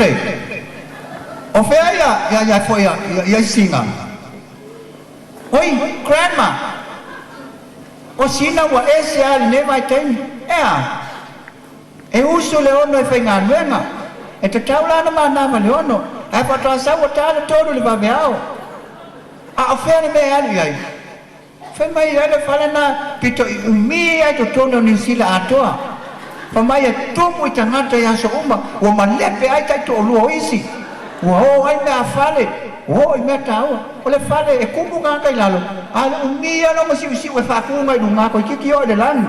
Le o fea ia ia ia foi ia ia isiga. Oi, grandma. O sina ua ese lava i lenei vaitaimi. E a? E usu le 6 e faigaluega. E tatau la ona manava i le 6, ae faatoa sau ua ta le 3 i le vaveao. A o fea le mea e alu i ai? Fai mai ai le fale lena pito i umi lava i totonu o Niu Sila atoa. Fai mai e tumu i tagata i aso uma, ua malepe ai taitoalua o isi, ua o ai mea a fale, ua oo i mea taua. O le fale e kumu tagata i lalo, a o le umi lava lona siusiu e faatu mai luga toeitiiti oo i le lagi.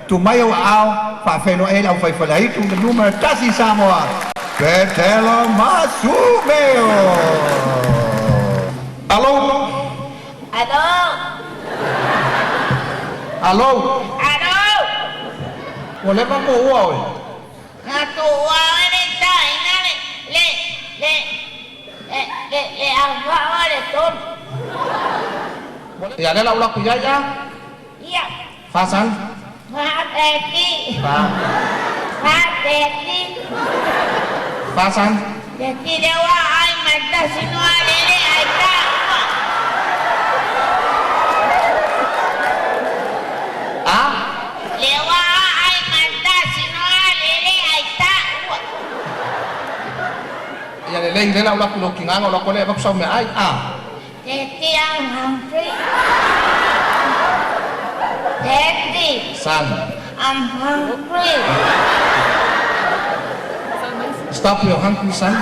Tuu mai ou aao faafeiloai ai le aufaifaleaitu le numera 1 i Samoa, Petelo Masumeo. Alo. Alo. Alo. Alo. Ua leva ona tuua oe. Na tuua oe le itaina le le le le le le auvaa o le 3. Ia lea o le a ou alu atu i ai a. Ia. Fa son. Fa Daddy. Fa. Fa Daddy. Fa son. Daddy le ua ai mai tasi noa lele ai taua. A. Le ua ai mai tasi noa lele ai taua. Ia lelei lea o le a ou alu atu i lou tina ona ou alu atu ai lea e avatu sau meaai a. Daddy, I'm hungry. Daddy. Son. I'm hungry. Stop your hungry, son.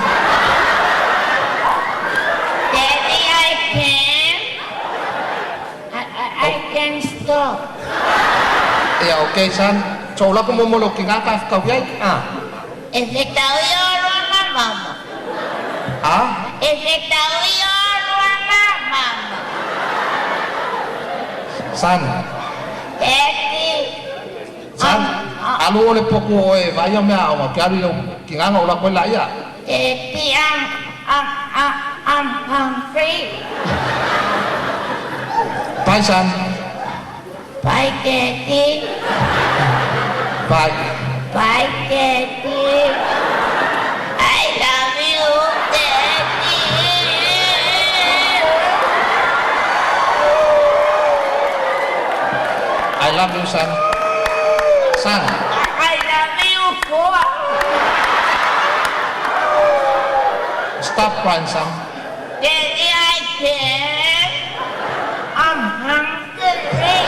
Daddy, I can. I can stop. Ia okay son. So ou alu atu muamua i lou tina ta fetaui ai a. E fetaui olua ma mama. A. E fetaui olua ma mama. Son. Daddy. Son. Alu oe i le potu o oe e vaai au meaaoga ou te alu i lou tina ona ou alu atu ai laia. Daddy, I'm hungry. Bye, son. Bye, Daddy. Bye. Bye, Daddy. I love you, Daddy. I love you, son. Son. I love you, four. Stop crying, son. Daddy, I can. I'm hungry.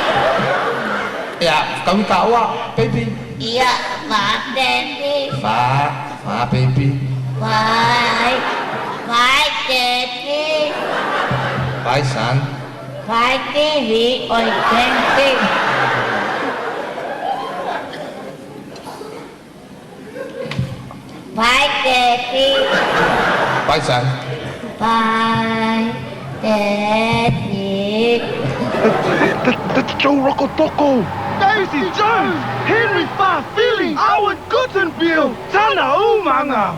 Ia, fetaui taua, baby. Ia, bye, Daddy. Fa, fa, baby. Bye. Bye, Daddy. Bye, son. Bye, TV. Oi, thank you. Bye, Daddy. Bye, son. Bye, Daddy. That's Joe Rokocoko, Daisy Jones, Henry Fa'afili, Awen Guttenbeil, Tana Umaga.